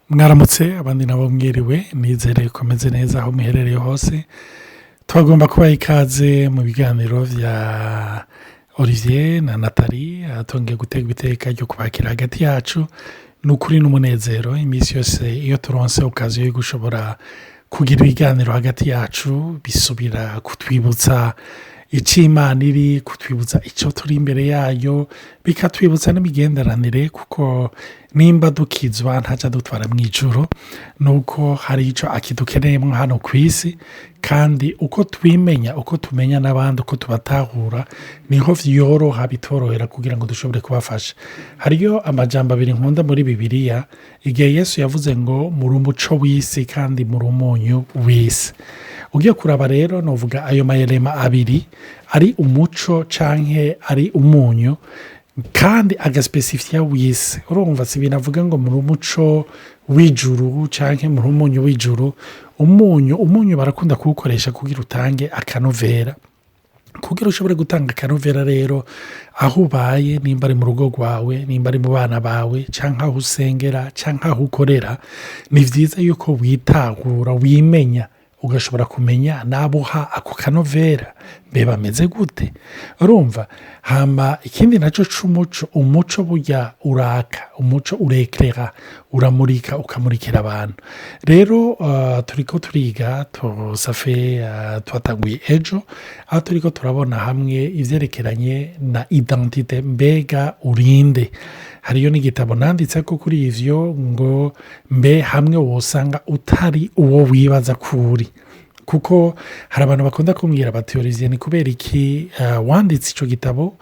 Mwaramutse, abandi nabo mwiriwe. Nizere ko neza aho muherereye hose. Tubagomba kubaha ikaze mu biganiro bya Olivier na Nathalie. Tongeye gutega iteka ryo kubakira hagati yacu. Ni ukuri n'umunezero iminsi yose iyo turonse occasion yo gushobora kugira ibiganiro hagati yacu, bisubira kutwibutsa icyo Imana iri kutwibutsa, icyo turi imbere yayo, bikatwibutsa n'imigenderanire, kuko nimba dukizwa ntajya dutwara mu ijoro, ni uko hari icyo akidukeneyemo hano ku isi. Kandi uko twimenya, uko tumenya n'abandi, uko tubatahura, niho byoroha, bitorohera kugira ngo dushobore kubafasha. Hariyo amajambo abiri nkunda muri Bibiliya, igihe Yesu yavuze ngo: "Muri umuco w'isi kandi muri umunyu w'isi." Ugiye kuraba rero, nuvuga ayo ma éléments abiri, ari umuco cyangwa ari umunyu, kandi agaspécifia w'isi. Urumva, si ibintu avuga ngo muri umuco w'ijuru cyangwa muri umunyu w'ijuru. Umunyu barakunda kuwukoresha kugira utange akanovera. Kugira ushobore gutanga akanovera rero aho ubaye, nimba ari mu rugo rwawe, nimba ari mu bana bawe, cyangwa aho usengera, cyangwa aho ukorera, ni byiza yuko witahura, wimenya, ugashobora kumenya n'abo uha ako kanovera mbe bameze gute. Urumva, hamba ikindi nacyo cy'umuco, umuco burya uraka, umuco uréclaira, uramurika, ukamurikira abantu. Rero turi ko turiga tusafe, twatanguye ejo, aho turi ko turabona hamwe ibyerekeranye na identité. Mbega urinde? Hariyo n'igitabo nanditse ko kuri ivyo, ngo mbe hamwe wosanga utari uwo wibaza ko uri? Kuko hari abantu bakunda kumbwira bati: "Olivier, ni kubera iki wanditse icyo gitabo?"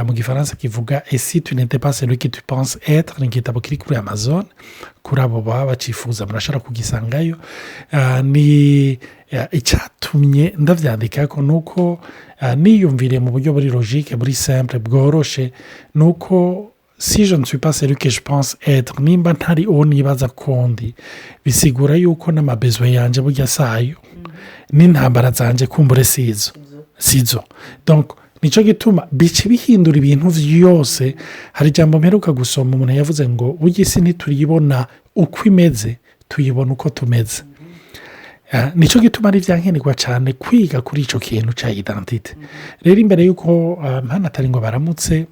Mu Gifaransa kivuga "Et si tu n'étais pas celui que tu penses être". Ni igitabo kiri kuri Amazon, kuri abo baba bacifuza murashobora kugisangayo. Ni icyatumye ndabyandika ko ni uko niyumviriye mu buryo buri logique, buri simple, bworoshe, ni uko si je ne suis pas celui que je pense être, nimba ntari uwo nibaza kundi, bisigura yuko n'ama besoins yanjye burya sayo, n'intambara zanjye kumbure sizo. Donc nicyo gituma bica bihindura ibintu byose. Hari ijambo mperuka gusoma, umuntu yavuze ngo burya isi ntituribona uko imeze, tuyibona uko tumeze. Nicyo gituma ari ibyankenerwa cyane kwiga kuri icyo kintu cya identité. Rero imbere y'uko mpano atari ngo baramutse,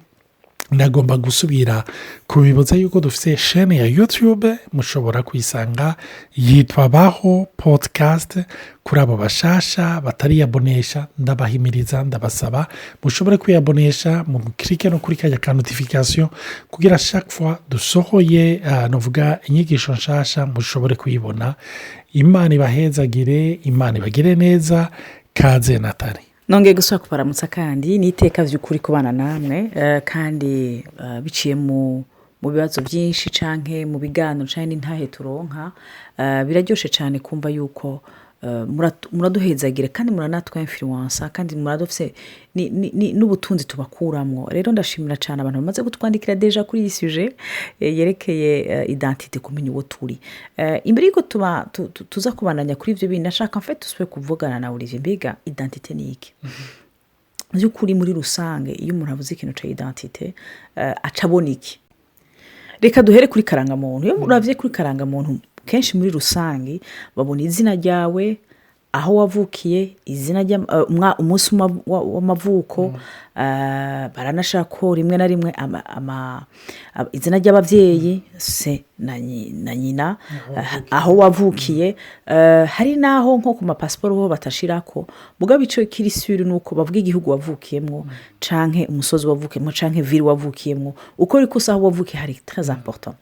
ndagomba gusubira kubibutsa yuko dufite chaîne ya YouTube, mushobora kuyisanga, yitwa Baho Podcast. Kuri abo bashasha batariyabonesha, ndabahimiriza, ndabasaba mushobore kwiyabonesha, mu clique no kuri kajya ka notification, kugira chaque fois dusohoye, nuvuga inyigisho nshasha, mushobore kuyibona. Imana ibahezagire, Imana ibagire neza. Kaze, Nathalie. Nongeye gusubira kubaramutsa, kandi ni iteka by'ukuri kubana namwe, kandi biciye mu bibazo byinshi cyangwa mu biganiro cyangwa n'intahe turonka, biraryoshye cyane kumva yuko muraduhezagira kandi muranatwa influença, kandi muradufite n'ubutunzi tubakuramo. Rero ndashimira cyane abantu bamaze kutwandikira déjà kuri iyi sujet yerekeye identité, kumenya uwo turi. Imbere y'uko tuza kubandanya kuri ibyo bintu, ndashaka mfe dusubire kuvugana na Olivier. Mbega identité ni iki by'ukuri muri rusange? Iyo umuntu avuze ikintu cya identité, aca abona iki? Reka duhere kuri karangamuntu. Iyo urabye kuri karangamuntu, kenshi muri rusange babona izina ryawe, aho wavukiye, izina, umunsi w'amavuko. Baranashaka ko rimwe na rimwe izina ry'ababyeyi, se na nyina, aho wavukiye. Hari n'aho nko ku mapasiporo ho batashira ko, mugabo icyo kiri sûr ni uko bavuga igihugu wavukiyemo, canke umusozi wavukiyemo, canke ville wavukiyemo. Uko uri kose, aho wavukiye hari très important.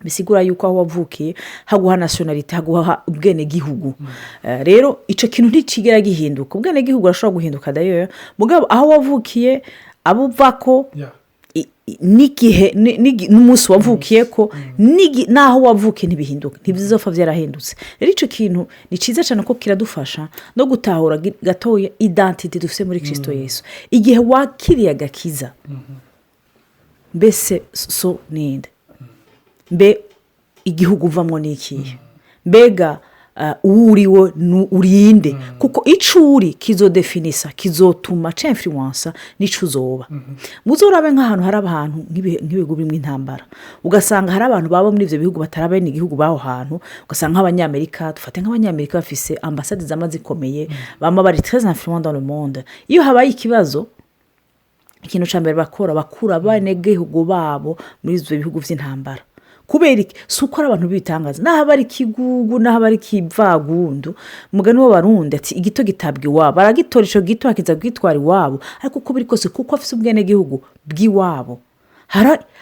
Bisigura yuko aho wavukiye haguha nationalité, haguha ubwenegihugu. Rero icyo kintu ntikigera gihinduka. Ubwenegihugu urashobora guhinduka dayo, mugabo aho wavukiye, abo uva ko, n'igihe n'umunsi wavukiye ko, n'aho wavukiye ntibihinduka, ntibizopfa byarahindutse. Rero icyo kintu ni cyiza cyane ko kiradufasha no gutahura gatoya identité dufite muri Kirisito Yesu. Igihe wakiriye agakiza, mbese so ninde? Mbe igihugu uvamo ni ikihe? Mbega Uwo uriwo urinde, kuko ico uri kizodefinisa, kizotuma c'influensa n'ico uzoba. Muzorabe nk'ahantu hari abantu nk'ibihugu birimo intambara, ugasanga hari abantu baba muri ivyo bihugu batari bene igihugu b'aho hantu, ugasanga nk'Abanyamerika, dufate nk'Abanyamerika, bafise ambasade zama zikomeye, bama bari très influents dans le monde. Iyo habaye ikibazo, ikintu cya mbere bakora, bakura abenegihugu babo muri ibyo bihugu by'intambara. Kubera iki? Si uko ari abantu b'ibitangaza, naho aba ari ikigugu, naho aba ari ikivagundu. Umugani w'Abarundi ati: "Igito gitabwa iwabo." Baragitora icyo gito, bakiza kugitwara iwabo, ariko uko biri kose, kuko afite ubwenegihugu bw'iwabo,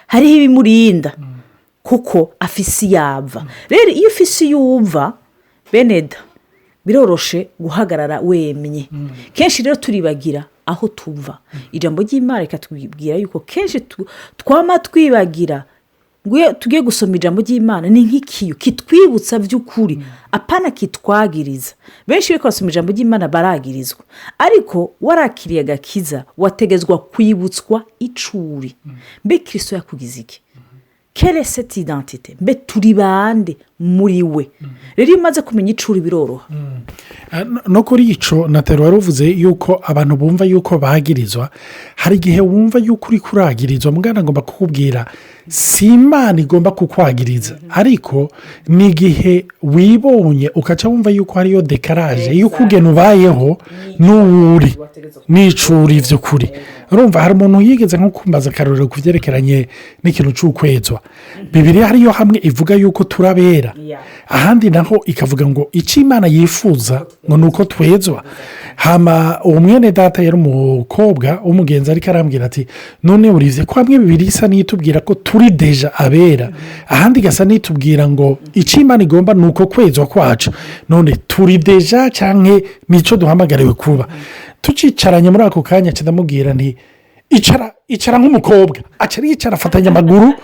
hariho ibimurinda kuko afise iyava. Rero iyo ufise iyo uva, beneda, biroroshe guhagarara wemye. Kenshi rero turibagira aho tuva. Ijambo ry'Imana rikatubwira yuko kenshi twama twibagira ngo iyo tugiye gusoma ijambo ry'Imana, ni nk'ikiyo kitwibutsa by'ukuri, apana kitwagiriza. Benshi iyo basoma ijambo ry'Imana baragirizwa, ariko warakiriye agakiza, wategezwa kwibutswa icuri. Mbe Kirisito yakugize iki? Quelle est cette identité? Mbe turi bande muri we? Rero iyo umaze kumenya icuri, biroroha. No kuri icyo, Natali, wari uvuze yuko abantu bumva yuko bagirizwa. Hari igihe wumva yuko uri kuragirizwa. Mugana ngomba kukubwira, si Imana igomba kukwagiriza, ariko ni igihe wibonye ukaca wumva yuko hariyo décalage y'uko ugena ubayeho n'uwuri n'icuri by'ukuri. Urumva, hari umuntu yigeze nko kumbaza akarorero ku byerekeranye n'ikintu cy'ukwezwa. Bibiri hariyo hamwe ivuga yuko turabera, ahandi naho ikavuga ngo icyo Imana yifuza ngo ni uko twezwa. Hama uwo mwene data yari umukobwa w'umugenzi, ariko arambwira ati: "None urize ko hamwe bibiri isa n'itubwira ko turi déjà abera, ahandi igasa n'itubwira ngo icyo Imana igomba ni uko kwezwa kwacu. None turi déjà cyangwa nicyo duhamagariwe kuba?" Tucicaranye muri ako kanya, ndamubwira nti: "Icara, icara nk'umukobwa." Aca yicara, afatanya amaguru,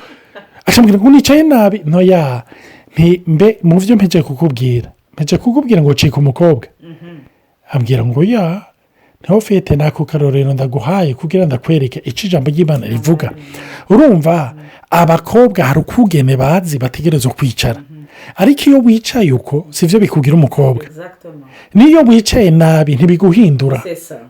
acambwira ngo nicaye nabi. Ntoya mbe mu byo mpeje kukubwira, mpeje kukubwira ngo cika umukobwa? Ambwira ngo ya niho fete nako karorero ndaguhaye kugira ndakwereke icyo ijambo ry'Imana rivuga. Urumva, abakobwa hari ukugene bazi bategerezwa kwicara, ariko iyo wicaye uko si byo bikugira umukobwa. Niyo wicaye nabi ntibiguhindura,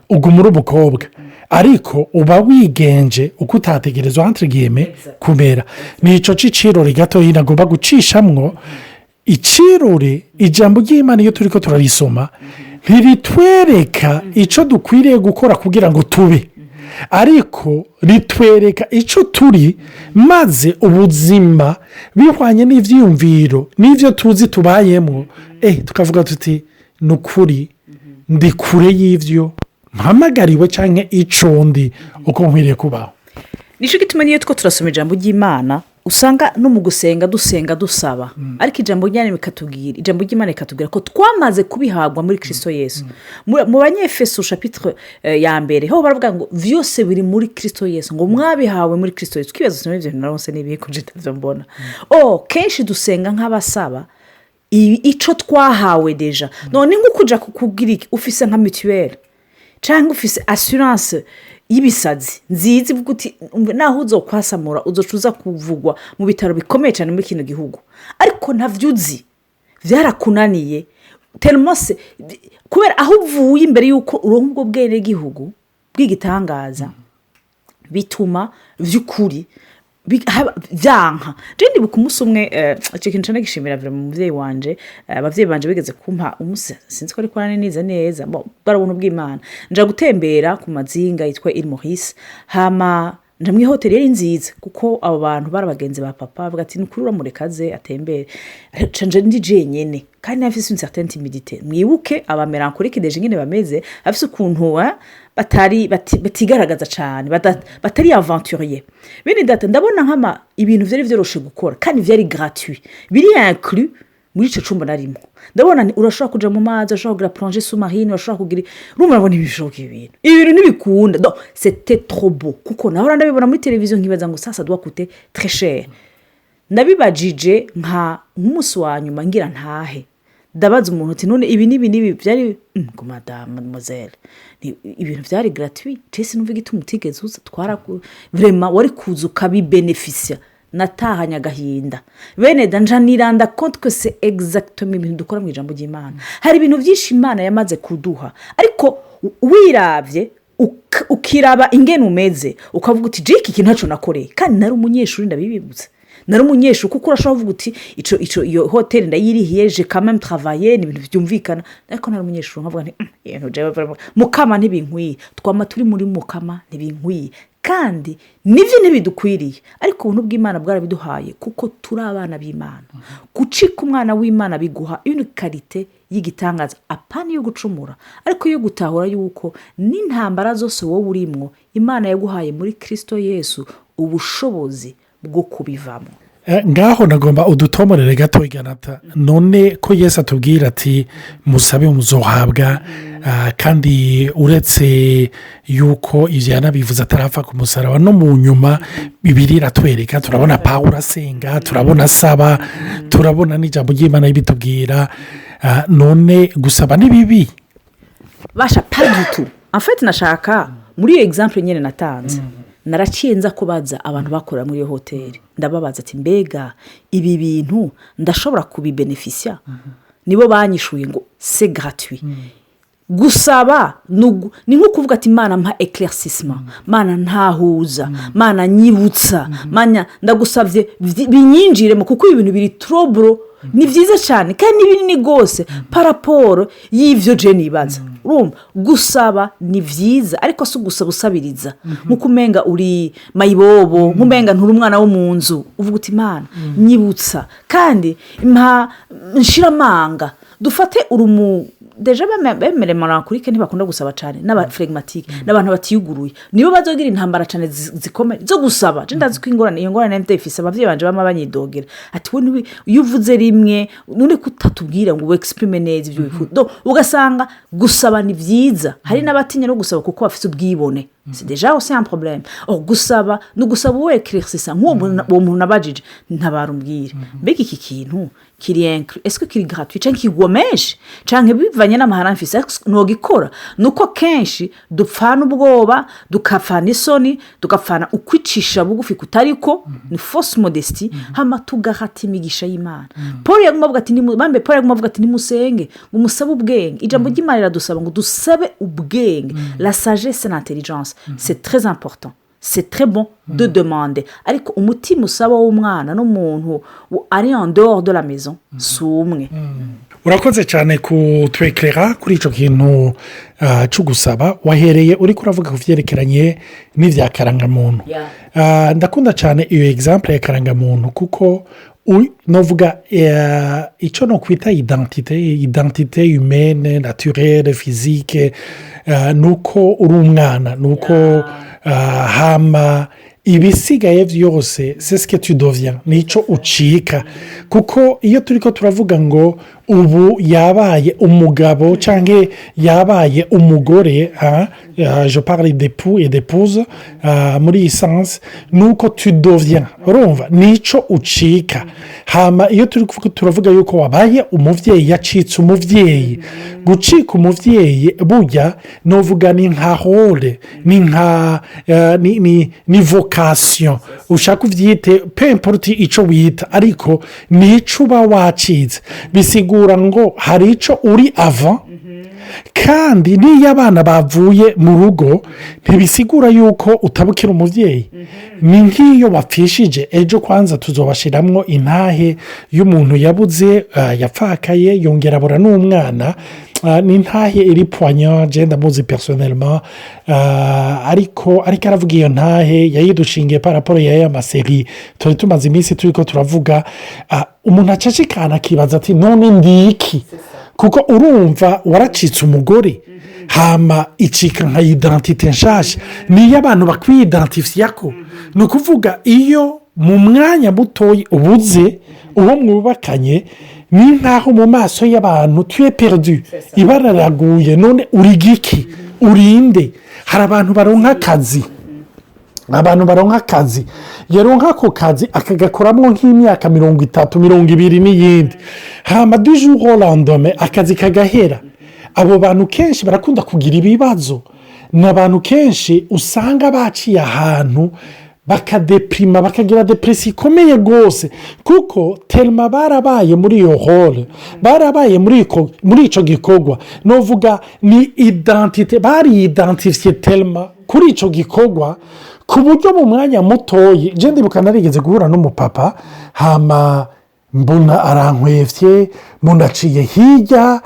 uguma uri umukobwa, ariko uba wigenje uko utategerezwa, entre guillemets, kumera. Ni icyo cy'icirori gatoya nagomba gucishamwo icirori. Ijambo ry'Imana, iyo turi ko turarisoma, ntiritwereka icyo dukwiriye gukora kugira ngo tube, ariko ritwereka icyo turi, maze ubuzima bihwanye n'ibyiyumviro n'ibyo tuzi tubayemo, tukavuga tuti: "Ni ukuri ndi kure y'ibyo mpamagariwe cyangwa icyo ndi uko nkwiriye kubaho." Nicyo gituma niyo two turasoma ijambo ry'Imana, usanga no mu gusenga dusenga dusaba, ariko ijambo ry'Imana rikatubwira, ijambo ry'Imana rikatubwira ko twamaze kubihabwa muri Kirisito Yesu. Mu Banyefeso chapitre ya 1 ho baravuga ngo byose biri muri Kirisito Yesu, ngo mwabihawe muri Kirisito Yesu. Twibaza usoma ibyo bintu naronse n'ibihe ko ntabyo mbona? Oh, kenshi dusenga nk'abasaba icyo twahawe déjà. None nko kujya kukubwira iki, ufise nka mutuelle cyangwa ufise assurance y'ibisazi nziza, ivuga uti: "Naho uzokwasamura, uzoca uza kuvugwa mu bitaro bikomeye cyane muri kino gihugu," ariko ntabyo uzi, byarakunaniye terimose, kubera aho uvuye imbere y'uko uronka ubwo bwenegihugu bw'igitangaza, bituma by'ukuri byanka. Rero ndibuka umunsi umwe, icyo kintu gishimira mu mubyeyi wanje, ababyeyi banje bigeze kumpa umunsi, sinzi ko ariko nize neza, bwari ubuntu bw'Imana. Nja gutembera ku mazinga yitwa Île Maurice, hama nja mu ihoteli yari nziza, kuko abo bantu bari abagenzi ba papa, bavuga ati: "Ni ukuri uramurekaze atembere." Nca ndi jenyine, kandi nafise une certaine timidité. Mwibuke aba mélancoliques déjà nyine bameze, bafise ukuntu batari batigaragaza cyane, batari aventuriers. Bene data, ndabona nk'ama ibintu byari byoroshe gukora kandi byari gratuit, biri inclus muri icyo cyumba narimo. Ndabona urashobora kujya mu mazi, urashobora kugira plongée sous-marine, urashobora kugira, urumva, urabona ibishoboka. Ibi bintu ntibikunda, donc c'était trop beau, kuko nahora ndabibona muri televiziyo nkibaza ngo ça doit coûter très cher. Ndabibajije nka nk'umunsi wa nyuma ngira ntahe, ndabaza umuntu uti: "None ibi n'ibi n'ibi byari?" Ngo: "Madame, mademoiselle, ibintu byari gratuit, cese numva igituma utigeze uza, twara vraiment wari kuza ukabibenefisiya." Natahanye agahinda. Bene da, nja nirenda compte que c'est exactement ibintu dukora mu ijambo ry'Imana. Hari ibintu byinshi Imana yamaze kuduha, ariko wirabye, ukiraba ingene umeze, ukavuga uti: "Jiki, iki ntacyo nakoreye." Kandi nari umunyeshuri, ndabibibutse, nari umunyeshuri, kuko urashobora kuvuga uti: Ico iyo hoteli ndayirihiye, j'ai quand même travaillé." Ni ibintu byumvikana, ariko nari umunyeshuri, nkavuga nti: Ibintu jewe vraiment, Mukama, ntibinkwiye." Twama turi muri Mukama, ntibinkwiye, kandi nibyo ntibidukwiriye, ariko ubuntu bw'Imana bwarabiduhaye kuko turi abana b'Imana. Gucika umwana w'Imana biguha une qualité y'igitangaza, apana yo gucumura, ariko yo gutahura yuko n'intambara zose wowe urimwo, Imana yaguhaye muri Kirisito Yesu ubushobozi bwo kubivamo. Ngaho nagomba udutomorere gato iganata. None ko Yesu atubwira ati: "Musabe muzohabwa," kandi uretse yuko ibyo yanabivuze atarapfa ku musaraba, no mu nyuma Bibiri iratwereka, turabona Pawulo asenga, turabona asaba, turabona n'ijambo ry'Imana ribitubwira. None gusaba ni bibi? Basha, pas du tout. En fait, nashaka muri iyo exemple nyine natanze, naraciye nza kubaza abantu bakorera muri iyo hoteli, ndababaza ati: "Mbega ibi bintu ndashobora kubibenefisiya?" Nibo banyishuye ngo: "C'est gratuit." Gusaba ni nko kuvuga ati: "Mana, mpa éclaircissement, Mana, ntahuza, Mana, nyibutsa, Mana, ndagusabye binyinjiremo, kuko ibi bintu biri trop beau, ni byiza cyane kandi ni binini rwose par rapport y'ibyo je nibaza." Urumva, gusaba ni byiza, ariko si ugusaba usabiriza nk'uko umenga uri mayibobo, nk'umenga nturi umwana wo mu nzu. Uvuga uti: "Imana, nyibutsa kandi mpa nshiramanga." Dufate urumu déjà bemere mélancolique, ntibakunda gusaba cyane, n'aba flegmatique, n'abantu batiyuguruye, nibo bazogira intambara cyane zikomeye zo gusaba. Je ndazi ko ingorane, iyo ngorane ndayifise. Ababyeyi banje bama banyidogera ati: "We iyo uvuze rimwe, none ko utatubwira ngo wexprime neza ibyo wifuza?" Donc, ugasanga gusaba ni byiza, hari n'abatinya no gusaba kuko bafite ubwibone, c'est déjà aussi un problème. Oh, gusaba ni ugusaba uwo éclaircissa, nk'uwo uwo muntu nabajije: "Ntabara umbwire, mbega iki kintu kiri inclus, est-ce que kiri gratuit canke kigwa menshi, canke bivanye n'amahera mfise, est-ce nogikora?" Ni uko kenshi dupfana ubwoba, dukapfana isoni, tugapfana ukwicisha bugufi kutariko, ni fausse modestie, hama tugahata imigisha y'Imana. Paul yaguma avuga ati bambe, Paul yaguma avuga ati: "Nimusenge ngo musabe ubwenge." Ijambo ry'Imana riradusaba ngo dusabe ubwenge, la sagesse l'intelligence. C'est très important, c'est très bon de demander, ariko umutima usaba w'umwana n'umuntu ari en dehors de la maison si umwe. Urakoze cyane kutwekera kuri icyo kintu cyo gusaba. Wahereye uri kuravuga ku byerekeranye n'ibya karangamuntu. Ndakunda cyane iyo exemple ya karangamuntu, kuko novuga icyo no kwita identité humaine, naturelle, physique, ni uko uri umwana, ni uko hama ibisigaye byose c'est ce que tu deviens, nicyo ucika. Kuko iyo turi ko turavuga ngo ubu yabaye umugabo cyangwa yabaye umugore, je parle d'époux et d'épouse muri iyi sens, ni uko tu deviens, urumva, nicyo ucika. Hama iyo turi turavuga yuko wabaye umubyeyi, yacitse umubyeyi, gucika umubyeyi burya nuvuga ni nka rôle, ni nka ni vocation, ushaka ubyite peu importe icyo wita, ariko ni icyo uba wacitse. Bisigura ngo hari icyo uri avant, kandi n'iyo abana bavuye mu rugo ntibisigura yuko utabukira umubyeyi. Ni nk'iyo wapfishije ejo, kwanza tuzobashyiramo intahe y'umuntu yabuze, yapfakaye, yongera abura n'umwana. Ni intahe iri poignante. Genda muzi personnellement, ariko aravuga iyo ntahe yayidushingiye par rapport ya ma série turi tumaze iminsi turi ko turavuga. Umuntu acecekana akibaza ati: "None ndiki?" Kuko urumva waracitse umugore, hama icika nka identité nshasha, niyo abantu bakwidentifiya ko ni ukuvuga iyo mu mwanya mutoya ubuze uwo mwubakanye, ni nk'aho mu maso y'abantu tu es perdu, ibara riraguye. None uri giki? Urinde? Hari abantu baronka akazi, abantu baronka akazi, yaronka ako kazi akagakoramo nk'imyaka 30, 20 n'iyindi, hama du jour au lendemain akazi kagahera. Abo bantu kenshi barakunda kugira ibibazo. Ni abantu kenshi usanga baciye ahantu Bakadeprima, bakagira dépression ikomeye rwose, kuko tellement barabaye muri iyo rôle, barabaye muri icyo gikorwa. Nuvuga ni identité, bariyidantifiye tellement kuri icyo gikorwa, ku buryo mu mwanya mutoya, njye ndibuka narigeze guhura n'umupapa, hama mbona arankwefye, mbona aciye hirya.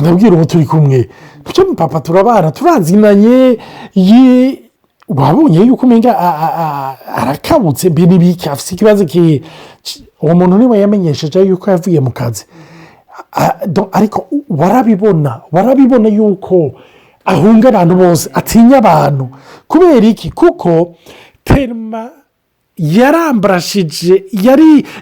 Ndabwira ubu turi kumwe, ibyo papa turabana, turazinanye, wabonye yuko umenya arakabutse, mbi n'ibiki, afite ikibazo. Uwo muntu niwe yamenyesheje yuko yavuye mu kazi, ariko warabibona yuko ahunga abantu bose, atinya abantu. Kubera iki? Kuko tellement yarambarashije,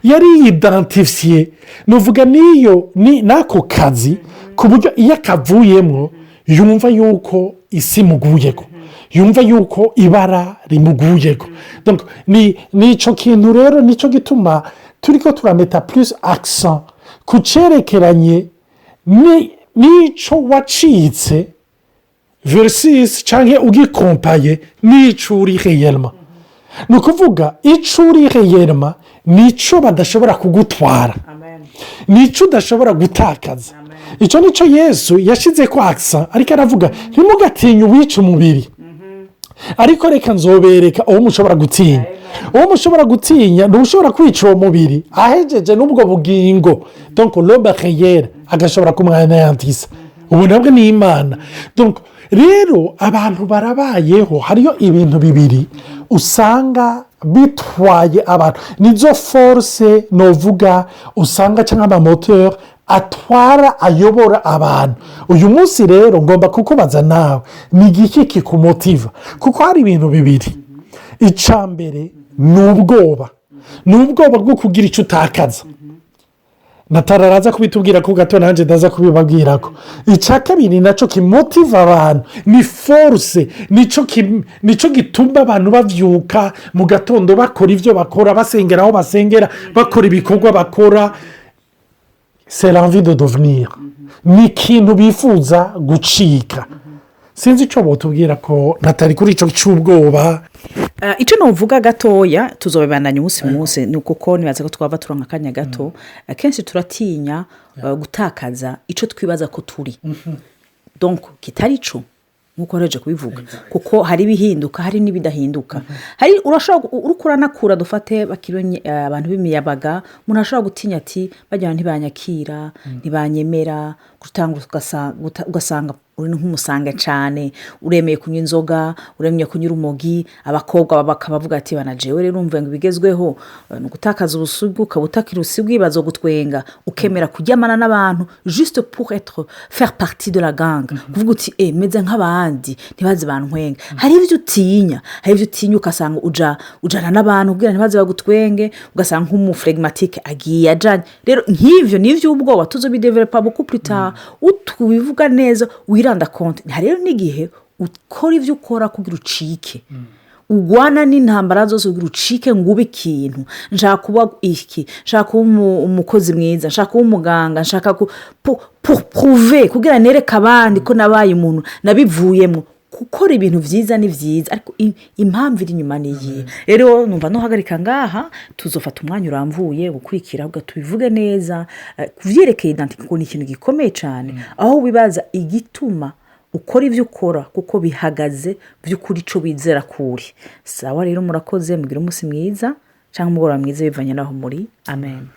yari yidantifiye, nuvuga niyo n'ako kazi, ku buryo iyo akavuyemo yumva yuko isi imuguyeko, yumva yuko ibara rimuguyeko. Ni icyo kintu rero nicyo gituma turi ko turameta plus accent ku cyerekeranye n'icyo wacitse versus cyangwa ugikompaye n'icyo uri réellement. Ni ukuvuga, icyo uri réellement nicyo badashobora kugutwara, nicyo udashobora gutakaza. Icyo nicyo Yesu yashyize ko accent, ariko aravuga: "Ntimugatinye uwica umubiri, ariko reka nzobereka uwo mushobora gutinya. Uwo mushobora gutinya ni ushobora kwica uwo mubiri, ahejeje n'ubwo bugingo, donc l'homme réel, agashobora kumwanayantisa." Ubu nabwo ni Imana. Rero abantu barabayeho, hariyo ibintu bibiri usanga bitwaye abantu, nizo force novuga usanga cyangwa ama moteurs atwara, ayobora abantu. Uyu munsi rero ngomba kukubaza nawe: ni igiki kikumotiva? Kuko hari ibintu bibiri. Icya mbere ni ubwoba, ni ubwoba bwo kugira icyo utakaza. Nataraza kubitubwira ko gato, nanjye ndaza kubibabwira ko icya kabiri nacyo kimotiva abantu ni force, nicyo gituma abantu babyuka mu gatondo, bakora ibyo bakora, basengera aho basengera, bakora ibikorwa bakora: c'est l'envie de devenir, ni ikintu bifuza gucika. Sinzi icyo botubwira ko natari kuri icyo cy'ubwoba. Icyo nuvuga gatoya, tuzobibandanya umunsi munsi, ni kuko nibaza ko twaba turonka akanya gato. Akenshi turatinya gutakaza icyo twibaza ko turi, donc kitari cyo, nk'uko wareje kubivuga, kuko hari ibihinduka, hari n'ibidahinduka. Hari urashobora uri uranakura, dufate bakiri abantu b'imiyabaga, umuntu ashobora gutinya ati: "Bajya ntibanyakira, ntibanyemera." Ugasanga uri nk'umusange cyane, uremeye kunywa inzoga, uremeye kunywa urumogi, abakobwa bakabavuga ati: "Banajewe rero urumva ngo ibigezweho ni ugutakaza ubusugi, ukaba utakira ubusugi, bazo gutwenga." Ukemera kuryamana n'abantu juste pour être faire partie de la gang, kuvuga uti: "E, meze nk'abandi, ntibaze bantwenge." Hari ibyo utinya, hari ibyo utinya, ugasanga uja ujana n'abantu kugira ntibaze bagutwenge, ugasanga nk'umu flegmatique agiye ajanye. Rero nk'ibyo ni iby'ubwoba, tuzobidevelopa beaucoup plus tard, utubivuga neza, wiranda compte. Hari rero n'igihe ukora ibyo ukora kugira ucike, ugwana n'intambara zose kugira ucike, ngo ube ikintu. Nshaka kuba iki, nshaka kuba umukozi mwiza, nshaka kuba umuganga, nshaka prouver, kugira nereke abandi ko nabaye umuntu, nabivuyemo. Gukora ibintu byiza ni byiza, ariko impamvu iri inyuma ni iyihe? Rero numva ntuhagarika ngaha, tuzofata umwanya urambuye gukurikira, tubivuge neza ku byerekeye identité, kuko ni ikintu gikomeye cyane, aho wibaza igituma ukora ibyo ukora, kuko bihagaze by'ukuri icyo wizera kuri. Sawa rero, murakoze, mugire umunsi mwiza cyangwa umugoroba mwiza, bivanye n'aho muri. Amen.